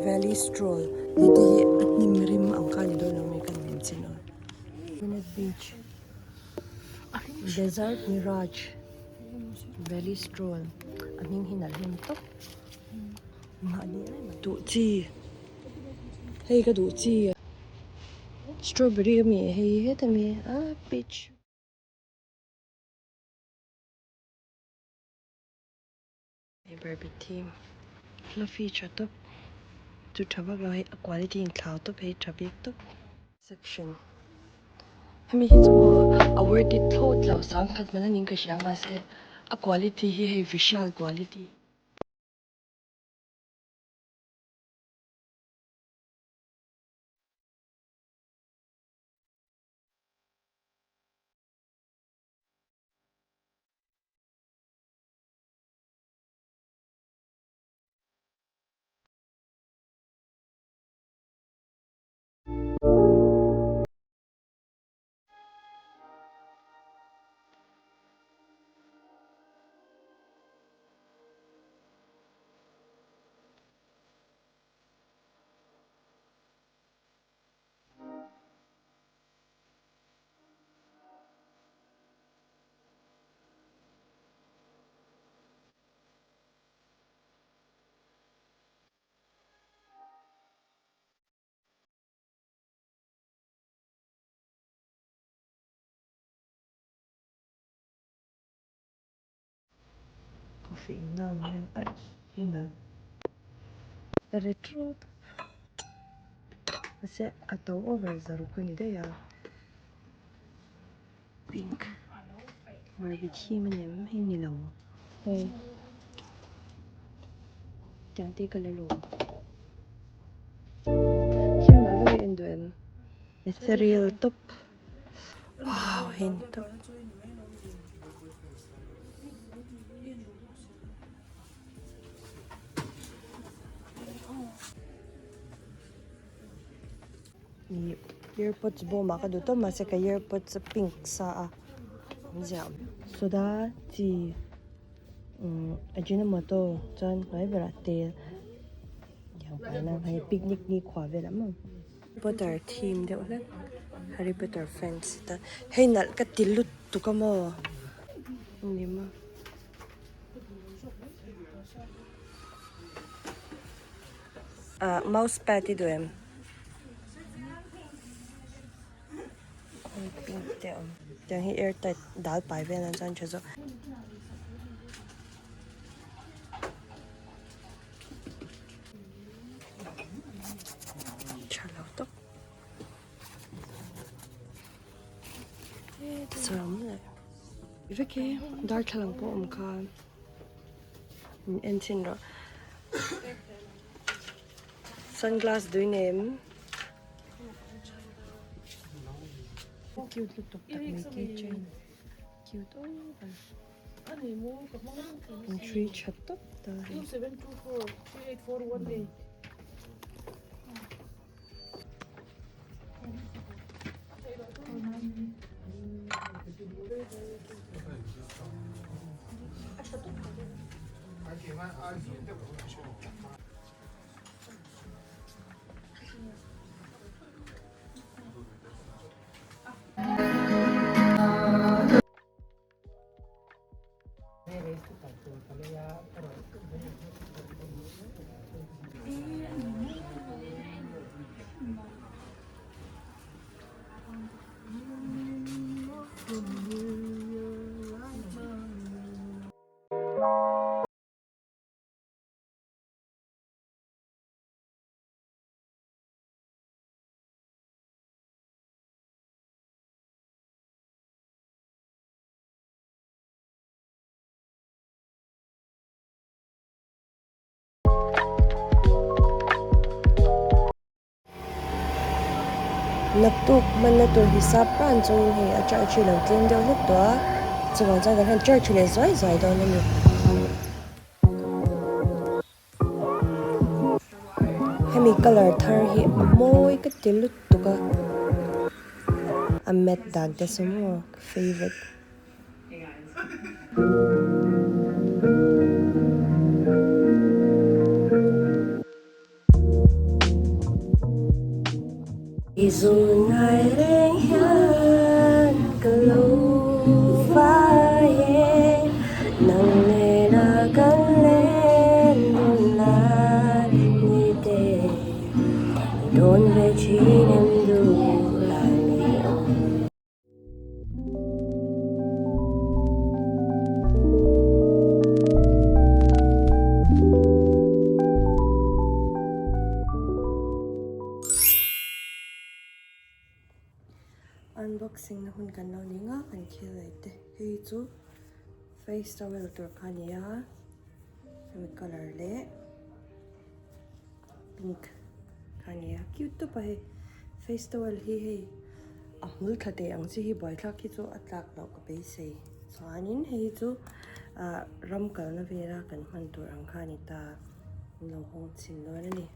Valley Stroll hei te hi a hnim rim ang kha a ni dawn lo mai ka nem chin aw. Coconut Beach Desert Mirage Valley Stroll a hming hi nalh hlawm tawp mahni duh chi hei ka duh chi strawberry a mi hei heta mi a peach. Barbie theme fluffy tha tawp chu tha vak lo hei a quality in thlau tawp hei tha bik tawp section hemi hi chu maw a worth it thlawt lo sangkhat man a niin ka hria mahse a quality hi hei vishal quality. Coffee in na ang hian aih in a retro mahse a to over zaruk a ni daih a pink barbie theme a ni em hei ni lo hei tiang te ka la lawm thil nalh deuh hi en duh em ethereal top. Wow hei ni tawp. Ih earpods bawm ah ka duh tawp mahse ka earpods a pink sa a awmzia a awm soda chi umm ajinomoto chuan hnuai berah tel tiang paina hei picnic ni khua velah maw. Potter theme deuh hlek Harry Potter fans te hei nalh ka ti lutuk a maw ni maw ah mouse pad i duh em pink te a awm tiang hi air tight dal pai vel nan chuan tha zawk. Tha lo tawp tichuan leh vek hi darthlalang pawh awm kha min en chhin rawh sunglass dui nei em cute lutuk tak mai keychain cute over. An hrui tha tawp ta a ni. Naktuk hmanna tur hisap ran chungin hei a church hi lo tlem deuh hlek tawh a, chuvang chuan kan han church leh zuai zuai dawn a ni. Hemi colour thar hi a mawi ka ti lutuk a, a matte dan te saw maw ka favourite. I zun ngai reng hian ka lo vai e, nang nena kan len dawn lai ni te, i dawn ve thin em duh lai ni aw. Unboxing na hun kan lo ni nga kan khel leh te hei chu face towel tur kha a ni a hemi colour leh pink kha a ni a cute tawp a hei face towel hi hei a hmul thla teh ang chi hi buaithlak hi chu a tlak loh ka beisei chuanin hei chu ah ram kalna vela kan hman tur ang kha a ni ta an lo hawng chhin dawn a ni.